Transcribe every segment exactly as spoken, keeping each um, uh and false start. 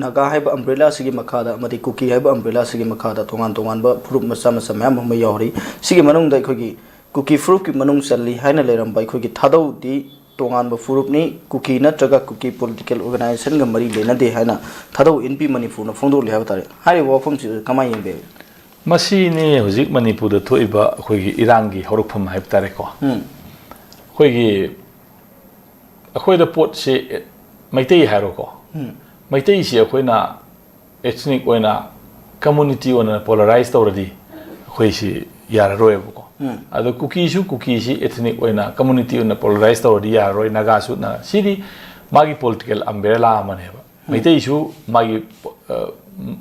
ꯅꯥꯒꯥ ꯍꯥꯏꯕ ꯑꯝꯕ꯭ꯔꯦꯂꯥ ꯑꯁꯤꯒꯤ ꯃꯈꯥꯗ ꯑꯃꯗꯤ ꯀꯨꯀꯤ ꯍꯥꯏꯕ ꯑꯝꯕ꯭ꯔꯦꯂꯥ ꯑꯁꯤꯒꯤ ꯃꯈꯥꯗ ꯇꯣꯉꯥꯟ ꯇꯣꯉꯥꯟꯕ ꯐꯨꯔꯨꯞ ꯃꯆꯥ ꯃꯆꯥ ꯃꯌꯥꯝ ꯑꯃ ꯌꯥꯎꯔꯤ꯫ ꯁꯤꯒꯤ ꯃꯅꯨꯡꯗ ꯑꯩꯈꯣꯏꯒꯤ ꯀꯨꯀꯤ ꯐꯨꯔꯨꯞꯀꯤ ꯃꯅꯨꯡ ꯆꯜꯂꯤ ꯍꯥꯏꯅ ꯂꯩꯔꯝꯕ ꯑꯩꯈꯣꯏꯒꯤ ꯊꯥꯗꯧꯗꯤ ꯇꯣꯉꯥꯟꯕ ꯐꯨꯔꯨꯞꯅꯤ, ꯀꯨꯀꯤ ꯅꯠꯇ꯭ꯔꯒ ꯀꯨꯀꯤ ꯄꯣꯂꯤꯇꯤꯀꯦꯜ ꯑꯣꯔꯒꯅꯥꯏꯖꯦꯁꯟꯒ ꯃꯔꯤ ꯂꯩꯅꯗꯦ ꯍꯥꯏꯅ ꯊꯥꯗꯧ ꯏꯟꯄꯤ ꯃꯅꯤꯄꯨꯔꯅ ꯐꯣꯡꯗꯣꯛꯂꯤ ꯍꯥꯏꯕ ꯇꯥꯔꯦ꯫ ꯍꯥꯏꯔꯤꯕ ꯋꯥꯐꯝꯁꯤ ꯀꯃꯥꯏꯅ ꯌꯦꯡꯕꯤꯔꯤ? ꯃꯁꯤꯅꯤ ꯍꯧꯖꯤꯛ ꯃꯅꯤꯄꯨꯔꯗ ꯊꯣꯛꯏꯕ ꯑꯩꯈꯣꯏꯒꯤ ꯏꯔꯥꯡꯒꯤ ꯍꯧꯔꯛꯐꯝ ꯍꯥꯏꯕ ꯇꯥꯔꯦꯀꯣ꯫ ꯎꯝ꯫ ꯑꯩꯈꯣꯏꯒꯤ, ꯑꯩꯈꯣꯏꯗ ꯄꯣꯠꯁꯤ, ꯑꯦ, ꯃꯩꯇꯩ ꯍꯥꯏꯔꯣꯀꯣ꯫ ꯎꯝ꯫ ꯃꯩꯇꯩꯁꯤ ꯑꯩꯈꯣꯏꯅ ethnic ꯑꯣꯏꯅ, community ꯑꯣꯏꯅ polarize ꯇꯧꯔꯗꯤ ꯑꯩꯈꯣꯏꯁꯤ ꯌꯥꯔꯔꯣꯏꯕꯀꯣ꯫ ꯎꯝ꯫ ꯑꯗꯣ ꯀꯨꯀꯤꯁꯨ, ꯀꯨꯀꯤꯁꯤ ethnic ꯑꯣꯏꯅ, community ꯑꯣꯏꯅ polarize ꯇꯧꯔꯗꯤ ꯌꯥꯔꯔꯣꯏ꯫ ꯅꯥꯒꯥꯁꯨ, ꯅꯥ-, ꯁꯤꯗꯤ ꯃꯥꯒꯤ political umbrella ꯑꯃꯅꯦꯕ꯫ ꯎꯝ꯫ ꯃꯩꯇꯩꯁꯨ ꯃꯥꯒꯤ, ꯑ,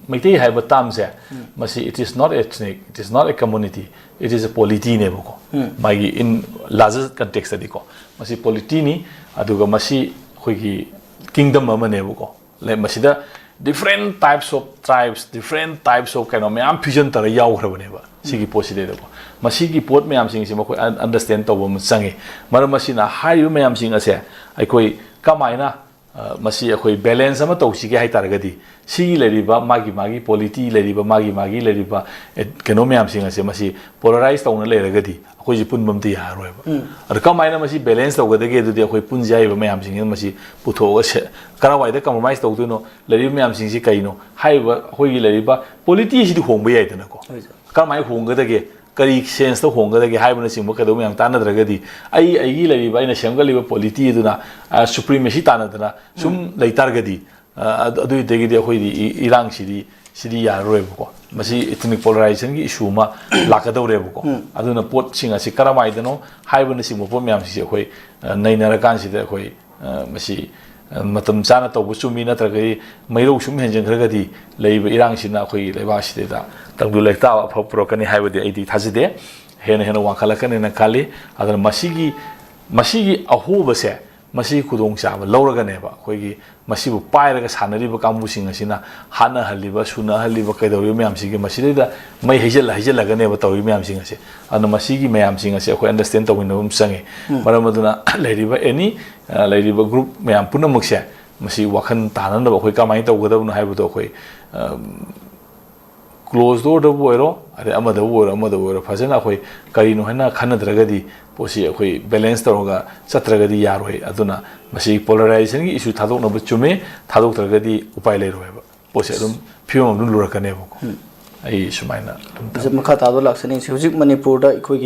ꯃꯩꯇꯩ ꯍꯥꯏꯕ termꯁꯦ, ꯎꯝ꯫ ꯃꯁꯤ it is not ethnic, it is not a community, it is a polityꯅꯦꯕꯀꯣ꯫ ꯎꯝ꯫ ꯃꯥꯒꯤ in larger contextꯇꯗꯤꯀꯣ꯫ ꯃꯁꯤ polityꯅꯤ, ꯑꯗꯨꯒ ꯃꯁꯤ ꯑꯩꯈꯣꯏꯒꯤ kingdom ꯑꯃꯅꯦꯕꯀꯣ꯫ ꯂꯩ-, ꯃꯁꯤꯗ different types of tribes, different types of ꯀꯩꯅꯣ ꯃꯌꯥꯝ fusion ꯇꯧꯔ ꯌꯥꯎꯈ꯭ꯔꯕꯅꯦꯕ ꯁꯤꯒꯤ ꯄꯣꯠꯁꯤꯗꯩꯗꯀꯣ꯫ ꯃꯁꯤꯒꯤ ꯄꯣꯠ ꯃꯌꯥꯝꯁꯤꯡꯁꯤ ꯃꯈꯣꯏ un-, understand ꯇꯧꯕ ꯑꯃ ꯆꯪꯉꯤ꯫ ꯃꯔꯝ ꯑꯁꯤꯅ ꯍꯥꯏꯔꯤꯕ ꯃꯌꯥꯝꯁꯤꯡ ꯑꯁꯦ ꯑꯩꯈꯣꯏ ꯀꯃꯥꯏꯅ, ꯑ, ꯃꯁꯤ ꯑꯩꯈꯣꯏ balance ꯑꯃ ꯇꯧꯁꯤꯒꯦ ꯍꯥꯏ ꯇꯥꯔꯒꯗꯤ, ꯁꯤꯒꯤ ꯂꯩꯔꯤꯕ ꯃꯥꯒꯤ ꯃꯥꯒꯤ polity ꯂꯩꯔꯤꯕ, ꯃꯥꯒꯤ ꯃꯥꯒꯤ ꯂꯩꯔꯤꯕ, ꯑꯦ, ꯀꯩꯅꯣ ꯃꯌꯥꯝꯁꯤꯡ ꯑꯁꯦ ꯃꯁꯤ polarize ꯇꯧꯅ ꯂꯩꯔꯒꯗꯤ ꯑꯩꯈꯣꯏꯁꯤ ꯄꯨꯟꯕ ꯑꯝꯇ ꯌꯥꯔꯔꯣꯏꯕ꯫ ꯎꯝ꯫ ꯑꯗꯣ ꯀꯃꯥꯏꯅ ꯃꯁꯤ balance ꯇꯧꯒꯗꯒꯦ? ꯑꯗꯨꯗꯤ ꯑꯩꯈꯣꯏ ꯄꯨꯟꯁꯦ ꯍꯥꯏꯔꯤꯕ ꯃꯌꯥꯝꯁꯤꯡꯁꯤꯅ ꯃꯁꯤ ꯄꯨꯊꯣꯛꯑꯒ ꯁꯦ-, ꯀꯔꯥꯏꯋꯥꯏꯗ compromise ꯇꯧꯗꯣꯏꯅꯣ? ꯂꯩꯔꯤꯕ ꯃꯌꯥꯝꯁꯤꯡꯁꯤ ꯀꯩꯅꯣ? ꯍꯥꯏꯔꯤꯕ ꯑꯩꯈꯣꯏꯒꯤ ꯂꯩꯔꯤꯕ polityꯁꯤꯗꯤ ꯍꯣꯡꯕ ꯌꯥꯏꯗꯅꯀꯣ꯫ ꯍꯣꯏ, ꯁꯥꯔ꯫ ꯀꯔꯝꯍꯥꯏꯅ ꯍꯣꯡꯒꯗꯒꯦ? ꯀꯔꯤ senseꯇ ꯍꯣꯡꯒꯗꯒꯦ ꯍꯥꯏꯕꯅꯆꯤꯡꯕ ꯀꯩꯗꯧꯕ ꯃꯌꯥꯝ ꯇꯥꯟꯅꯗ꯭ꯔꯒꯗꯤ, ꯑꯩ, ꯑꯩꯒꯤ ꯂꯩꯔꯤꯕ, ꯑꯩꯅ ꯁꯦꯝꯒꯠꯂꯤꯕ polity ꯑꯗꯨꯅ, ꯑ, supremacy ꯇꯥꯟꯅꯗꯅ ꯁꯨꯝ ꯎꯝ꯫ ꯂꯩ ꯇꯥꯔꯒꯗꯤ, ꯑ, ꯑꯗꯨ, ꯑꯗꯨꯏꯗꯒꯤꯗꯤ ꯑꯩꯈꯣꯏꯗꯤ ꯏ-, ꯏꯔꯥꯡꯁꯤꯗꯤ, ꯁꯤꯗꯤ ꯌꯥꯔꯔꯣꯏꯕꯀꯣ꯫ ꯃꯁꯤ ethnic polarizationꯒꯤ issue ꯑꯃ ꯂꯥꯛꯀꯗꯧꯔꯦꯕꯀꯣ꯫ ꯎꯝ꯫ ꯑꯗꯨꯅ ꯄꯣꯠꯁꯤꯡ ꯑꯁꯤ ꯀꯔꯝꯍꯥꯏꯗꯅꯣ ꯍꯥꯏꯕꯅꯆꯤꯡꯕ ꯄꯣꯠ ꯃꯌꯥꯝꯁꯤꯡꯁꯦ ꯑꯩꯈꯣꯏ, ꯑ, ꯅꯩꯅꯔꯀꯥꯟꯁꯤꯗ ꯑꯩꯈꯣꯏ, ꯑ, ꯃꯁꯤ, ꯑ, ꯃꯇꯝ ꯆꯥꯅ ꯇꯧꯕ ꯆꯨꯝꯃꯤ, ꯅꯠꯇ꯭ꯔꯒꯗꯤ ꯃꯩꯔꯧ ꯁꯨꯝ ꯍꯦꯟꯖꯤꯟꯈ꯭ꯔꯒꯗꯤ ꯂꯩꯔꯤꯕ ꯏꯔꯥꯡꯁꯤꯅ ꯑꯩꯈꯣꯏꯒꯤ ꯂꯩꯕꯥꯛꯁꯤꯗꯩꯗ ꯇꯪꯗꯨ ꯂꯩꯇꯥꯕ ꯑꯐꯕ ꯄꯨꯔꯛꯀꯅꯤ ꯍꯥꯏꯕꯗꯤ ꯑꯩꯗꯤ ꯊꯥꯖꯗꯦ꯫ ꯍꯦꯟꯅ ꯍꯦꯟꯅ ꯋꯥꯡꯈꯠꯂꯛꯀꯅꯤꯅ ꯈꯜꯂꯤ꯫ ꯑꯗꯨꯅ ꯃꯁꯤꯒꯤ, ꯃꯁꯤꯒꯤ ꯑꯍꯣꯕꯁꯦ, ꯃꯁꯤꯒꯤ ꯈꯨꯗꯣꯡꯆꯥꯕ ꯂꯧꯔꯒꯅꯦꯕ ꯑꯩꯈꯣꯏꯒꯤ ꯃꯁꯤꯕꯨ ꯄꯥꯏꯔꯒ ꯁꯥꯟꯅꯔꯤꯕ ꯀꯥꯡꯕꯨꯁꯤꯡ ꯑꯁꯤꯅ ꯍꯥꯠꯅꯍꯜꯂꯤꯕ, ꯁꯨꯅꯍꯜꯂꯤꯕ, ꯀꯩꯗꯧꯔꯤꯕ ꯃꯌꯥꯝꯁꯤꯒꯤ ꯃꯁꯤꯗꯩꯗ ꯃꯩ ꯍꯩꯖꯤꯜꯂ ꯍꯩꯖꯤꯜꯂꯒꯅꯦꯕ ꯇꯧꯔꯤꯕ ꯃꯌꯥꯝꯁꯤꯡ ꯑꯁꯦ꯫ ꯑꯗꯨꯅ ꯃꯁꯤꯒꯤ ꯃꯌꯥꯝꯁꯤꯡ ꯑꯁꯦ ꯑꯩꯈꯣꯏ understand ꯇꯧꯃꯤꯟꯅꯕ ꯑꯃ ꯆꯪꯉꯤ꯫ ꯎꯝ꯫ ꯃꯔꯝ ꯑꯗꯨꯅ ꯂꯩꯔꯤꯕ any, ꯑ, ꯂꯩꯔꯤꯕ group ꯃꯌꯥꯝ ꯄꯨꯝꯅꯃꯛꯁꯦ ꯃꯁꯤ ꯋꯥꯈꯜ ꯇꯥꯅꯅꯕ ꯑꯩꯈꯣꯏ ꯀꯃꯥꯏꯅ ꯇꯧꯒꯗꯕꯅꯣ ꯍꯥꯏꯕꯗꯣ ꯑꯩꯈꯣꯏ ꯀ꯭ꯂꯣꯖ ꯗꯣꯔꯗꯕꯨ ꯑꯣꯏꯔꯣ, ꯑꯗꯩ ꯑꯃꯗꯕꯨ ꯑꯣꯏꯔꯣ, ꯑꯃꯗꯕꯨ ꯑꯣꯏꯔꯣ, ꯐꯖꯅ ꯑꯩꯈꯣꯏ ꯀꯔꯤꯅꯣ ꯍꯥꯏꯅ ꯈꯟꯅꯗ꯭ꯔꯒꯗꯤ ꯄꯣꯠꯁꯤ ꯑꯩꯈꯣꯏ ꯕꯦꯂꯦꯟꯁ ꯇꯧꯔꯒ ꯆꯠꯇ꯭ꯔꯒꯗꯤ ꯌꯥꯔꯣꯏ꯫ ꯑꯗꯨꯅ ꯃꯁꯤ ꯄꯣꯂꯔꯥꯏꯖꯦꯁꯟꯒꯤ ꯏꯁꯨ ꯊꯥꯗꯣꯛꯅꯕ ꯆꯨꯝꯃꯦ, ꯊꯥꯗꯣꯛꯇ꯭ꯔꯒꯗꯤ ꯎꯄꯥꯏ ꯂꯩꯔꯣꯏꯕ꯫ ꯄꯣꯠꯁꯦ ꯑꯗꯨꯝ ꯐꯤꯕꯝ ꯑꯗꯨꯝ ꯂꯨꯔꯛꯀꯅꯦꯕꯀꯣ꯫ ꯑꯩ ꯁꯨꯃꯥꯏꯅ ꯑꯗꯨꯝ ꯊꯝꯖꯒꯦ꯫ ꯃꯈꯥ ꯇꯥꯕ ꯂꯥꯛꯆꯅꯤꯡꯁꯤ꯫ ꯍꯧꯖꯤꯛ ꯃꯅꯤꯄꯨꯔꯗ ꯑꯩꯈꯣꯏꯒꯤ